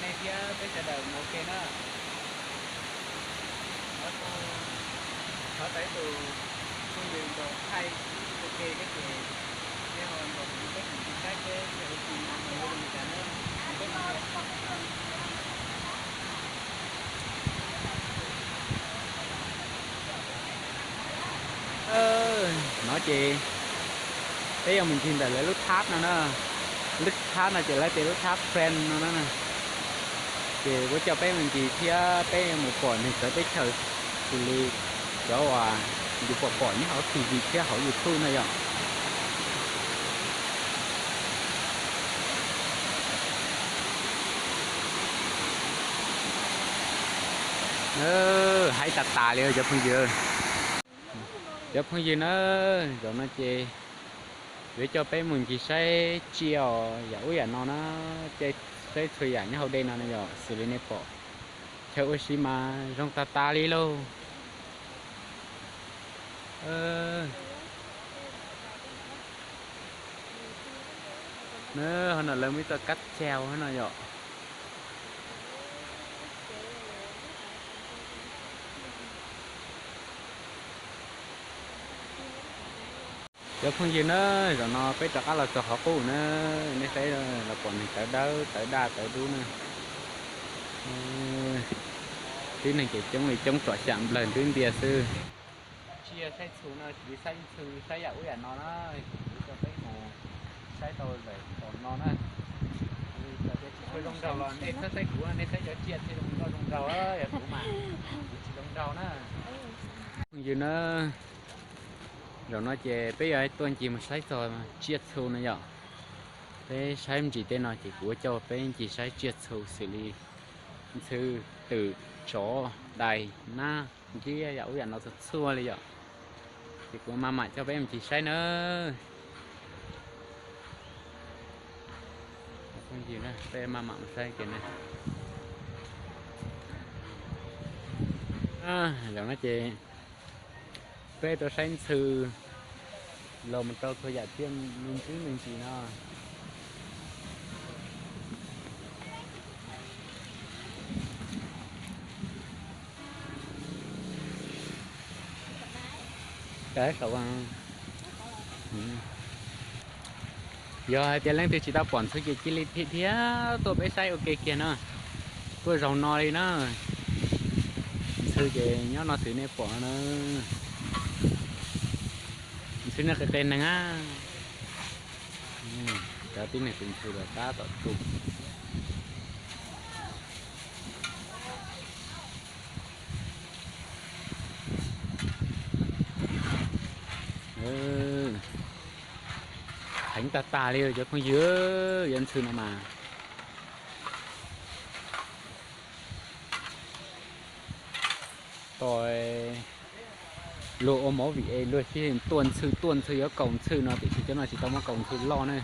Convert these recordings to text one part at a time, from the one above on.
Nej thiab peb sawv daws mus ua ke na. Thov tau ib tus phooj ywg nkaus thaij ua ke thiab ces nej ho nkaus kuv peb mus saib seb ua tsis mas mus ua li cas na. No ces peb yuav mus ncig ntawm lawv lub thab no na. Lub thab no ces lawv tias lub thab Friend no na. Ces kuv coj peb mus ncig thiab peb yuav mus pom neeg txawv teb chaws xws li cov uas yus pom pom nyob hauv T V thiab hauv YouTube na yom. Haib tas tas li cov phooj ywg. Cov phooj ywg na, zaum no ces yuav coj peb mus ncig saib tsiaj os, yam ub yam no na, saib txhua yam nyob hauv dej no na yom, xws li nej pom. Chaw ua si mas zoo tas tas li lauj. Ho no lawv muaj ib txoj kab tsau no yom. Cov phooj ywg na, zaum no peb rov qab los txog qhov qub na, nej saib los pom neeg tawv dawb tawv daj tawv dub na. Tib neeg ces coob li coob tsom xyam nplawg nrwb ntias xwb. Tsiaj saib txhu no, tsis saib ntxhw saib yam ub yam no na, kuv coj peb mus saib tau lawm tom no na. Tsis tshua zoo nraug los nej txhob saib kuv, nej saib cov tsiaj thiaj zoo nkauj zoo nraug, yog kuv mas kuv tsis zoo nraug na. Phooj ywg na, zaum no ces peb yuav tuaj ncig mus saib txog tsiaj txhu no yom. Peb saib me ntsis tej no ces kuv coj peb ncig saib tsiaj txhu xws li ntxhw, twm, tsov, dais, nab, ntiab, yam ub yam no txhua txhua li yom. Ces kuv maj mam coj peb mus ncig saib na. Peb maj mam mus saib kiag na. Zaum no ces peb tuaj saib ntxhw los mus rau txhua yam tsiaj me ntsis me ntsis no. Yog hais tias leej twg tsis tau pom ntxhw ces cia li dhia dhia tuaj peb saib ua ke kiag na. Tuaj zaum no li na. Ntxhw ces nyob no xws nej pom no na. Ntxhw no qis qis neeg a. Cov tib neeg tus ntxhw los tab tom tu. Heev tag tag li cov phooj ywg, yuav ntxhw no mas. Tos luag ua movie es luag sib tua ntxhw tua ntxhw yuav kaum ntxhw no tiam sis cov no tsis tau muab kaum ntxhw loj ne.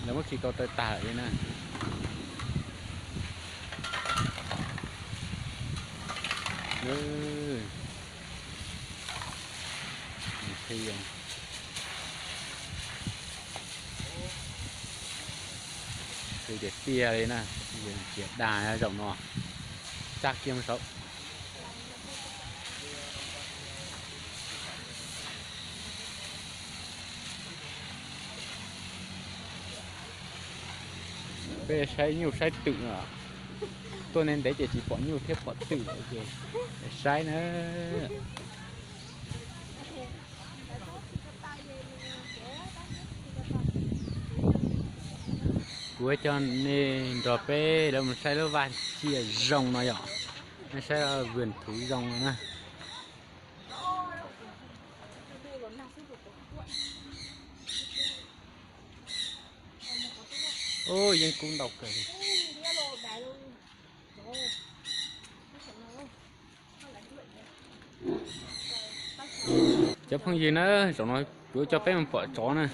Lawv muab khi tau tawg tag lawm li na. Ntxhw tiag tiag li na, tiag dag zaum no. Tsa kiag mus saud. Peb saib nyuj saib twm, tuaj ntev ntev ces tsis pom nyuj thiab pom twm ces saib na. Kuv coj nej nrog peb lawv mus saib lub vaj tsiaj zoo no yom, saib vườn thú zoo no na. Ub, yeeb kub ntau kawg li. Cov phooj ywg na, zaum no kuv coj peb mus pom tsov na.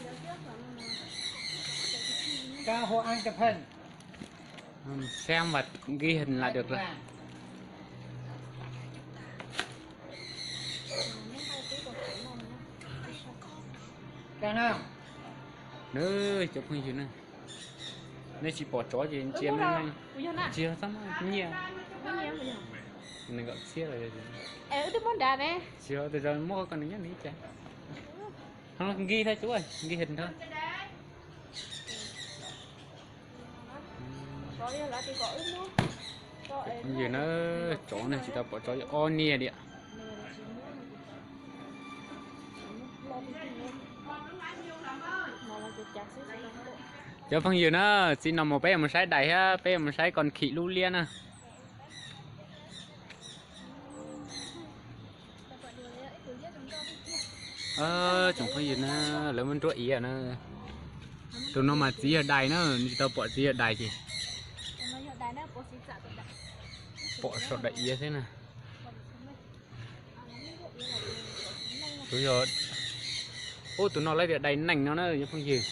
Xem và ghi hình lại được rồi. Nws cov phooj ywg na, nej tsis pom tsov ces ntsia me me, tsis yog txhob muab nyiaj, nees nkaum txhiab lawm. Tsis yog, tus muab koj nws nyob nws ib ce. Nkig thaj cuab, nkig him nrho. Phooj ywg na, tsov ne tsis tau pom tsov ob niag diam. Cov phooj ywg na, txij no mus peb yuav mus saib dais thiab peb yuav mus saib koj khim lub liab na. Tsoom phooj ywg na, lawv muab nruab iav na. Tus no mas txiv yawg dais na, nws tsis tau pom txiv yawg dais ces pom saum daim iav xwb na. Tus yog, ub, tus no lawv tias dais nees no na cov phooj ywg.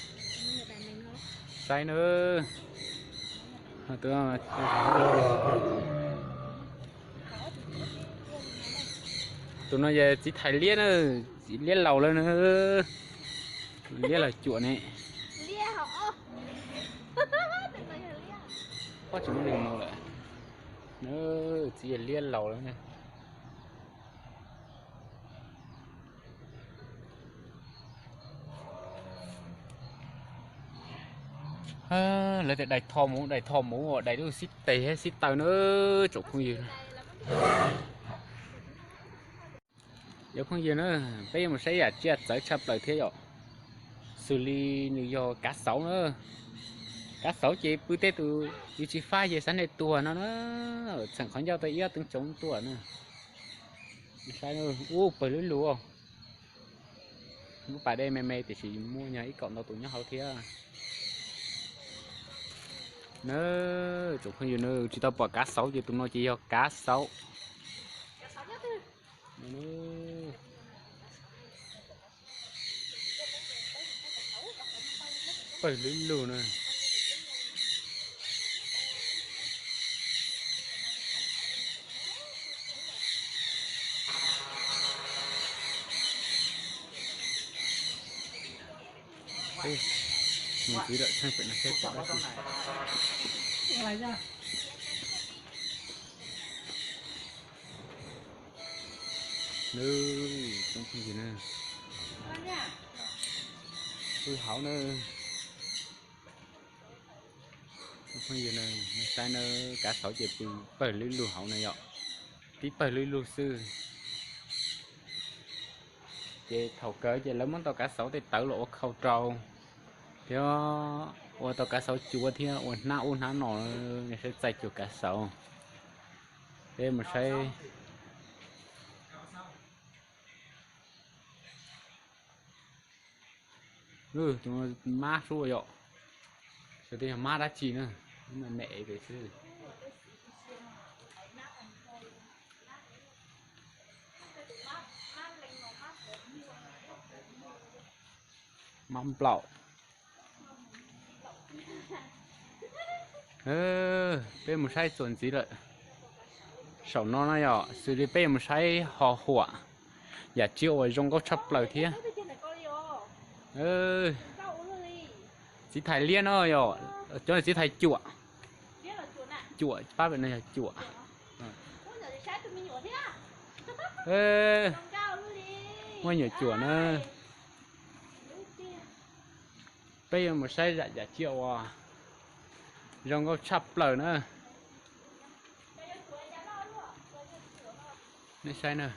Saib na. Tus no yog txiv thais liab na, txiv liab laus lawm na. Liab los cuam ne. Pob tsis muaj neeg mus lawm. Txiv yawg liab laus lawm na. Lawv tias dais tho mus, dais tho mus, dais lub xib tes xib taw na, tsoom phooj ywg. Cov phooj ywg na, peb yuav mus saib yam tsiaj txawv tshaj plaws thiab yom. Xws li nws yog kav xauv na. Kav xauv ces pw tej tus yus tsis faj ces xav nej tuag no na. Txheem qhov ncauj tau ib ob teev tsoov tuaj na. Saib, ub, pawg lub lug. Lub pas dej me me tiam sis muaj nyog ib kaum ntau tus nyob hauv thiab. Na, tsoom phooj ywg na, tsis tau pom kav xauv ces tus no ces yog kav xauv. Pawg lub lug na. Mus ntxiv lawm, tsheej pem no seb pom dab tsi. Nws, tsoom phooj ywg na, pw hauv na. Phooj ywg na, nej saib na, kav xauv ces pw pawg lub lug hauv na yom, tib pawg lub lug xwb. Ces thaum kawg ces lawv muab ntau kav xauv tej tawv los ua khau rau thiab, ua tau kav xauv cuav thiab ua hnab ub hnab no, nej saib txaij cuag kav xauv. Peb mus saib. Tus mab sub yom, xyov twb yog mab dab tsi na, me me pem xwb. Mab nplaum. Peb mus saib txuas ntxiv lawm. Saum no no yom, xws li peb yuav mus saib ho huam, yam tsiaj uas zoo nkauj tshaj plaws thiab. Txiv thais liab no yom, cov txiv thais cuam. Cuam, pab pem no yog cuam. Muaj nyuam cuam na. Peb yuav mus saib yam tsiaj uas zoo nkauj tshaj plaws na. Nej saib na.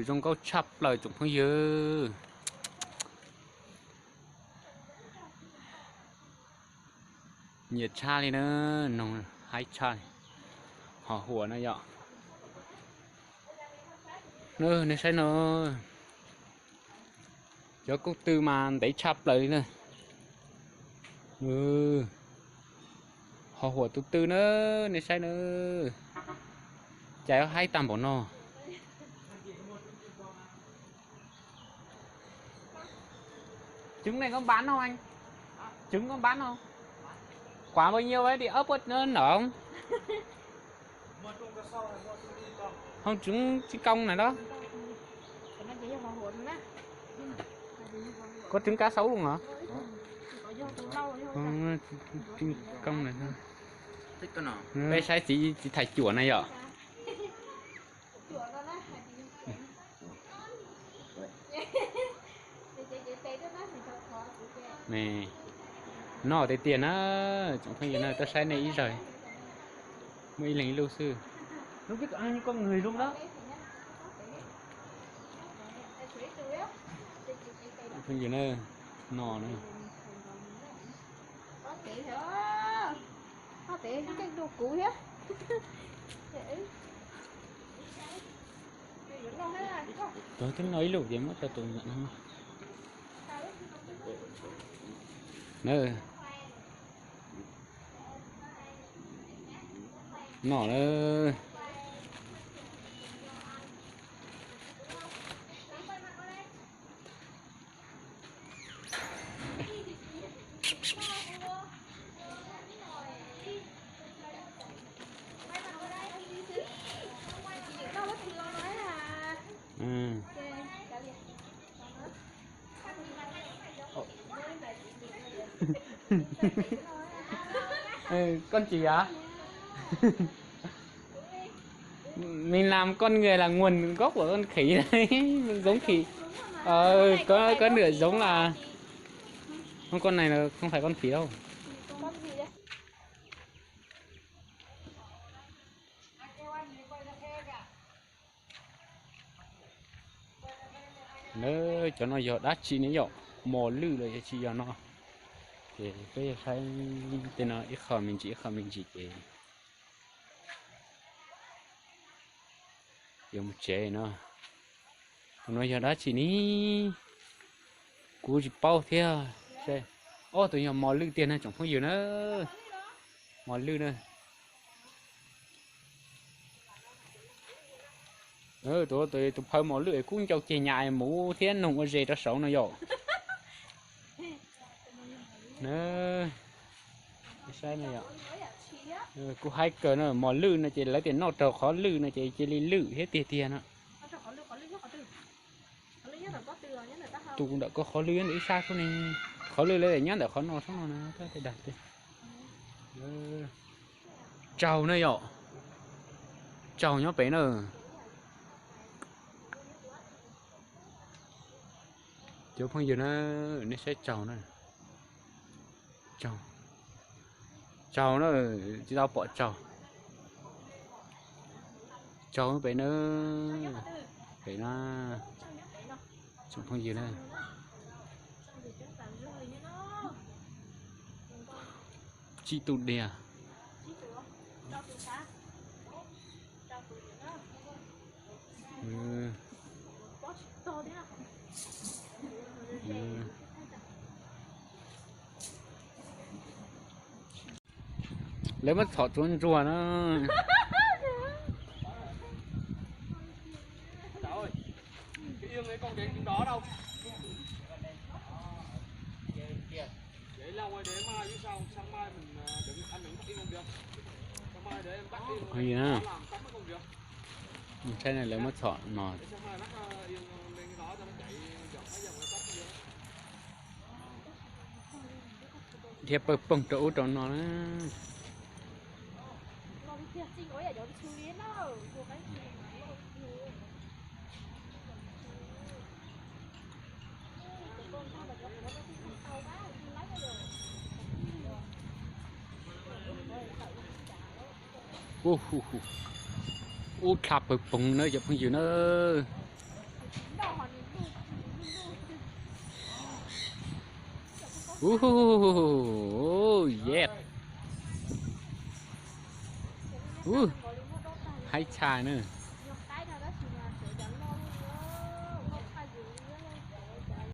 Zoo nkauj tshaj plaws tsoom phooj ywg. Nyiam tshaj li na, noog haib tshaj li. Ho huam no yom. Nej saib no, cov koj tw mas ntev tshaj plaws li na. Ho huam tus tw na, nej saib na, cas yuav haib tag npaum no. Trứng này có bán không anh? Trứng có bán không? Quả bao nhiêu ấy thì ấp ớt nó nở không? Hoob tswv tsis koob na los? Koj tswv kab saub lawm los? Tsis koob na. Peb saib txiv, txiv Thaj Cuam na yom. Noj tiag tiag na, tsoom phooj ywg na, tuaj saib nej ib zaug, muaj ib leeg ib lub xwb. Hnub peb kom koj nws zoo na. Phooj ywg na, no na. Tus twb noj ib lub ces muab rau tus no. Noj na. Con gì vậy? Mình làm con người là nguồn gốc của con khỉ đấy. Giống khỉ. Ờ, có, có nửa giống là, không, con này là không phải con khỉ đâu. Cov no yog dab tsi ne yom? Mos lwj los yog tsis yog no? Ces peb saib tej no ib qho me ntsis ib qho me ntsis ces yuav mus tsev no. Tus no yog dab tsi ne? Kuv tsis paub thiab. Ob, tus yog mos lwj tiag na tsoom phooj ywg na. Mos lwj na. Tus, tus phaw mos lwj kub ncau ceg nyam mus thiab noog ua zes rau saud no yom. Saib no yom. Kuv hais kawg no, mos lwj no ces lawv tias noj raug qhov lwj no ces cia li lwj thiab tiag tiag no. Tus ntawm ko qhov lwj ntawm ib sab xwb ne. Qhov lwj lawv tias nyob ntawm qhov no xwb no na. Tsaug na yom. Tsaug nyob pem na. Cov phooj ywg na, nej saib tsaug na. Tsaug, tsaug na, tsis tau pom tsaug. Tsaug pem na, pem na, tsoom phooj ywg na. Tsib tug diag. Lawv muab txhom tsuav ntsuag na. Saib na, lawv muab txhom no. Dhia pawg poog rau ub rau no na. Ub, ub, ub, ub, dhia pawg poog na cov phooj ywg na. Ub, yes. Ub, haib tshaj na.